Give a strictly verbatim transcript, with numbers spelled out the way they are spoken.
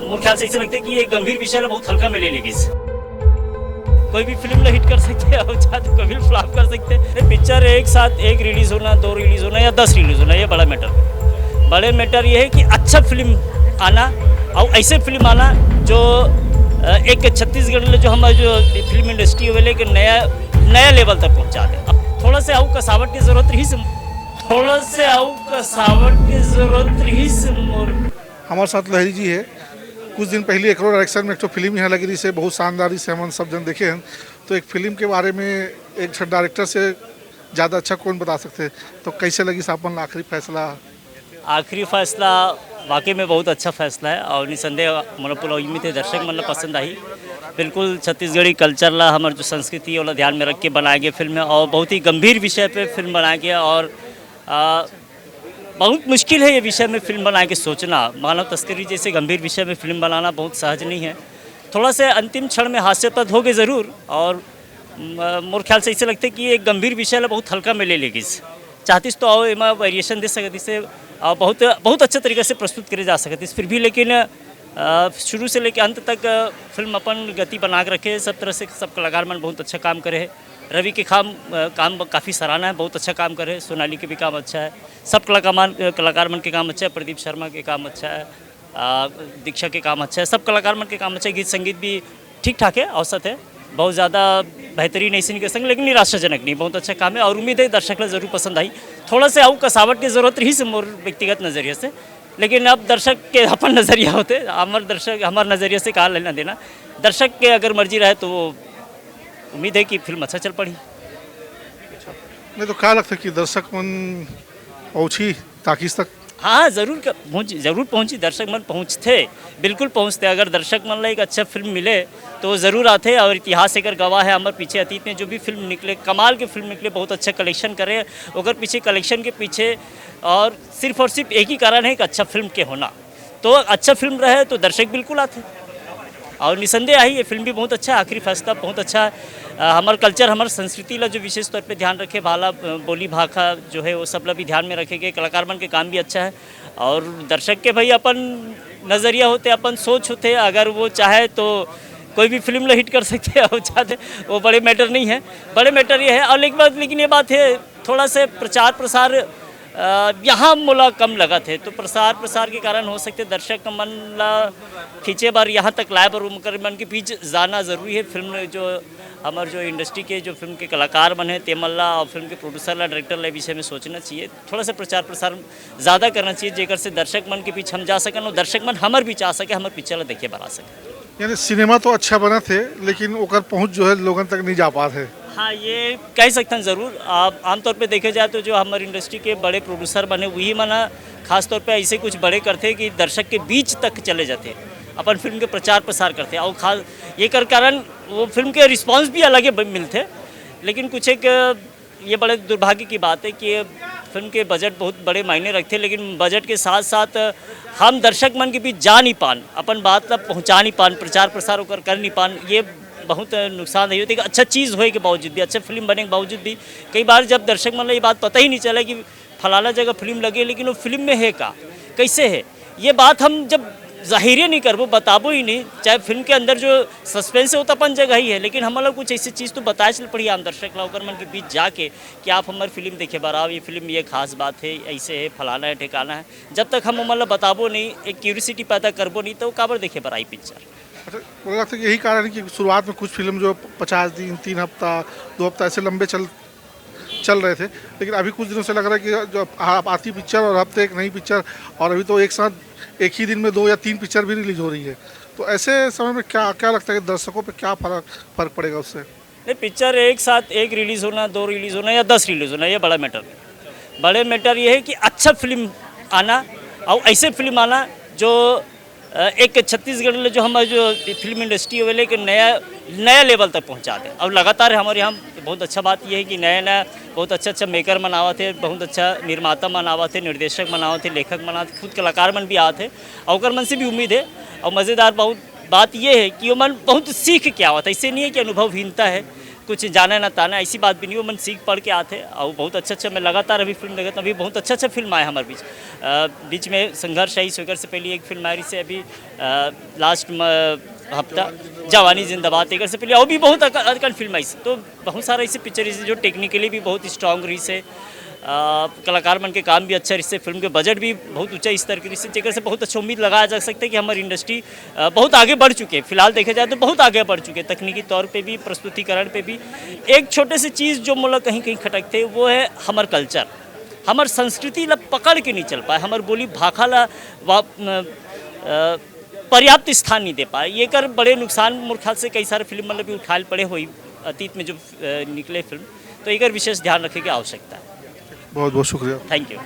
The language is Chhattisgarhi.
मोर ख्याल से ऐसे लगता है कि ये गंभीर विषय ला बहुत हल्का में ले लेगिस। कोई भी फिल्म ला हिट कर सकते हैं और चाहे तो कोई भी फ्लॉप कर सकते हैं। पिक्चर एक साथ एक रिलीज होना, दो रिलीज होना या दस रिलीज होना, ये बड़ा मैटर। बड़े मैटर ये है कि अच्छा फिल्म आना और ऐसे फिल्म आना जो अ, एक छत्तीसगढ़ में जो हमारी जो फिल्म इंडस्ट्री है, लेकिन नया नया लेवल तक पहुंचा दे। अब थोड़ा से आऊ कसावट की जरूरत रही, थोड़ा से आऊ कसावट की जरूरत रही। हमारे साथ लहरी जी है। कुछ दिन पहले एकरो डायरेक्शन में एक ठो फिल्म यहाँ लगी रही से, बहुत शानदार से हमन सब जन देखे हैं। तो एक फिल्म के बारे में एक ठो डायरेक्टर से ज़्यादा अच्छा कौन बता सकते हैं? तो कैसे लगी साहब मन ला आखिरी फैसला? आखिरी फैसला वाकई में बहुत अच्छा फैसला है और निसंदेह मोला पूरा उम्मीद है दर्शक मन ला पसंद आई। बिल्कुल छत्तीसगढ़ी कल्चर ला, हमार जो संस्कृति है, ओला ध्यान में रख के बनाए गए फिल्म है और बहुत ही गंभीर विषय पे फिल्म बनाए गया और आ, बहुत मुश्किल है ये विषय में फिल्म बनाए के सोचना। मानव तस्करी जैसे गंभीर विषय में फिल्म बनाना बहुत सहज नहीं है। थोड़ा से अंतिम क्षण में हास्यास्पद हो गए जरूर और म-, मोर ख्याल से ऐसे लगते कि ये गंभीर विषय ला बहुत हल्का में ले लेगिस। चाहतीस तो आओ एमा वेरिएशन दे सकतीस, आ, बहुत बहुत अच्छा तरीका से प्रस्तुत करे जा सकतीस। फिर भी लेकिन आ, शुरू से लेकर अंत तक आ, फिल्म अपन गति बना के रखे, सब तरह से सब कलाकार मन बहुत अच्छा काम करे है। रवि के काम आ, काम काफ़ी सराहना है, बहुत अच्छा काम करे है। सोनाली के भी काम अच्छा है, सब कलाकार मन, कलाकार मन के काम अच्छा है, प्रदीप शर्मा के काम अच्छा है, आ, दीक्षा के काम अच्छा है, सब कलाकार मन के काम अच्छा है, गीत संगीत भी ठीक ठाक है, औसत है, बहुत ज़्यादा बेहतरीन ऐसे नहीं कह सकते, लेकिन निराशाजनक नहीं, बहुत अच्छा काम है और उम्मीद है दर्शक ला जरूर पसंद आई। थोड़ा से आऊ कसावट की जरूरत रही से मोर व्यक्तिगत नज़रिए से, लेकिन अब दर्शक के अपन नज़रिया होते, हमार दर्शक हमार नज़रिए से कहा लेना देना, दर्शक के अगर मर्जी रहे तो वो उम्मीद है कि फिल्म अच्छा चल पड़ी। नहीं तो क्या लगता है कि दर्शक मन पहुँची ताकि तक? हाँ, जरूर क-, पहुँच जरूर पहुँची, दर्शक मन पहुँचते, बिल्कुल पहुँचते। अगर दर्शक मन ला एक अच्छा फिल्म मिले तो वो जरूर आते और इतिहास एकर गवाह है। हमारे पीछे अतीत में जो भी फिल्म निकले, कमाल के फिल्म निकले, बहुत अच्छा कलेक्शन करे, ओकर पीछे कलेक्शन के पीछे और सिर्फ और सिर्फ एक ही कारण है कि अच्छा फिल्म के होना। तो अच्छा फिल्म रहे तो दर्शक बिल्कुल आते और निसंदेह आई ये फिल्म भी बहुत अच्छा है। आखिरी फैसला बहुत अच्छा है। अ, हमार कल्चर, हमार संस्कृति ला जो विशेष तौर पे ध्यान रखे, भाला, अ, बोली भाखा जो है वो सब ला भी ध्यान में रखे गए, कलाकार मन के काम भी अच्छा है और दर्शक के भाई अपन नज़रिया होते, अपन सोच होते, अगर वो चाहे तो कोई भी फिल्म ला हिट कर सकते हैं और चाहते वो बड़े मैटर नहीं है। बड़े मैटर ये है और एक बात, लेकिन ये बात है थोड़ा से प्रचार प्रसार अ, यहाँ मोला कम लगत है, तो प्रसार प्रसार के कारण हो सकते दर्शक मन ला खींचे बर, यहाँ तक लाए बर उनकर मन के बीच जाना जरूरी है। फिल्म जो हमार जो इंडस्ट्री के जो फिल्म के कलाकार मन है तेमन ला और फिल्म के प्रोड्यूसर ला, डायरेक्टर ला विषय में सोचना चाहिए, थोड़ा सा प्रचार प्रसार ज़्यादा करना चाहिए, जेकर से दर्शक मन के बीच हम जा सकन और दर्शक मन हमर बीच आ सके, हमर पिक्चर ला देखे बर आ सके। यानी सिनेमा तो अच्छा बनत है, लेकिन ओकर पहुँच जो है लोगन तक नहीं जा पात है। हाँ, ये कह सकते हैं ज़रूर। आप आमतौर पे देखे जाए तो जो हमारे इंडस्ट्री के बड़े प्रोड्यूसर बने, वही मन ह खास तौर पे ऐसे कुछ बड़े करते कि दर्शक के बीच तक चले जाते, अपन फिल्म के प्रचार प्रसार करते और खास ये कर कारण वो फिल्म के रिस्पांस भी अलग ही ब-, मिलते। लेकिन कुछ एक ये बड़े दुर्भाग्य की बात है कि ये फिल्म के बजट बहुत बड़े मायने रखते, लेकिन बजट के साथ साथ हम दर्शक मन के बीच जा नहीं पान, अपन बात ला पहुँचा नहीं पान, प्रचार प्रसार ओकर कर नहीं पान, ये बहुत नुकसानदेह होते। एक अच्छा चीज़ होए के बावजूद भी, अच्छा फिल्म बने के बावजूद भी कई बार जब दर्शक मन ला ये बात पता ही नहीं चला कि फलाना जगह फिल्म लगे, लेकिन वो फिल्म में है का, कैसे है, ये बात हम जब जाहिरे नहीं करबो, बताबो ही नहीं, चाहे फिल्म के अंदर जो सस्पेंस है वो तो अपन जगह ही है, लेकिन हमन ला कुछ ऐसी चीज़ तो बताए चल पड़ी आम दर्शक ला, ओकर मन के बीच जाके कि आप हमार फिल्म देखे बर आओ, ये फिल्म ये खास बात है, ऐसे है, फलाना है, ठिकाना है। जब तक हम ओमन ला बताबो नहीं, एक क्यूरियोसिटी पैदा करबो नहीं, तो काबर देखे बर आई पिक्चर? अच्छा, मुझे लगता है कि यही कारण है कि शुरुआत में कुछ फिल्म जो पचास दिन, तीन हफ्ता, दो हफ्ता ऐसे लंबे चल चल रहे थे, लेकिन अभी कुछ दिनों से लग रहा है कि जो आप आती पिक्चर और हफ्ते एक नई पिक्चर, और अभी तो एक साथ एक ही दिन में दो या तीन पिक्चर भी रिलीज हो रही है। तो ऐसे समय में क्या क्या लगता है कि दर्शकों पे क्या फर्क फर्क पड़ेगा उससे? नहीं, पिक्चर एक साथ एक रिलीज होना, दो रिलीज होना या दस रिलीज होना, ये बड़ा मैटर नहीं। बड़े मैटर ये है कि अच्छा फिल्म आना और ऐसे फिल्म आना जो अ, एक छत्तीसगढ़ में जो हमारी जो फिल्म इंडस्ट्री है, वो एक नया नया लेवल तक पहुंचा दे। और लगातार हमारे यहाँ बहुत अच्छा बात यह है कि नया नया बहुत अच्छा अच्छा मेकर मन आवत है, बहुत अच्छा निर्माता मन आवत है, निर्देशक मन आवत है, लेखक मन आवत है, खुद कलाकार मन भी आवत है। और ओकर मन से भी उम्मीद है। और मज़ेदार बहुत बात यह है कि वो मन बहुत सीख के आवत है, ऐसे नहीं है कि अनुभवहीनता है। कुछ जाने ना ताने, ऐसी बात भी नहीं, वो मन सीख पढ़ के आथे। और बहुत अच्छा अच्छा, मैं लगातार अभी फिल्म देखत, अभी बहुत अच्छा अच्छा फिल्म आया हमारे बीच। अ, बीच में संघर्ष आई, ओकर से पहले एक फिल्म आई रही से अभी लास्ट हफ्ता, जवानी जिंदाबाद, एकर से पहले और भी बहुत अक- अकन फिल्म आई। तो बहुत सारा ऐसी पिक्चर है जो टेक्निकली भी बहुत स्ट्रांग रही से, अ, कलाकार मन के काम भी अच्छा रही से, फिल्म के बजट भी बहुत ऊंचा स्तर के रही से, जेकर से बहुत अच्छा उम्मीद लगाया जा सकता है कि हमारी इंडस्ट्री अ, बहुत आगे बढ़ चुके हैं। फिलहाल देखा जाए तो बहुत आगे बढ़ चुके हैं, तकनीकी तौर पे भी, प्रस्तुतिकरण पे भी। एक छोटे से चीज़ जो मोला कहीं कहीं खटकथे, वो है हमर कल्चर, हमर संस्कृति ला पकड़ के नहीं चल पाए, हमर बोली भाखा ला वा-, अ, अ, पर्याप्त स्थान नहीं दे पाए। ये कर बड़े नुकसान मोर ख्याल से कई सारे फिल्म मतलब भी उठाए पड़े हुई अतीत में जो अ, निकले फिल्म, तो एकर विशेष ध्यान रखे के आवश्यकता है। बहुत बहुत शुक्रिया। Thank you.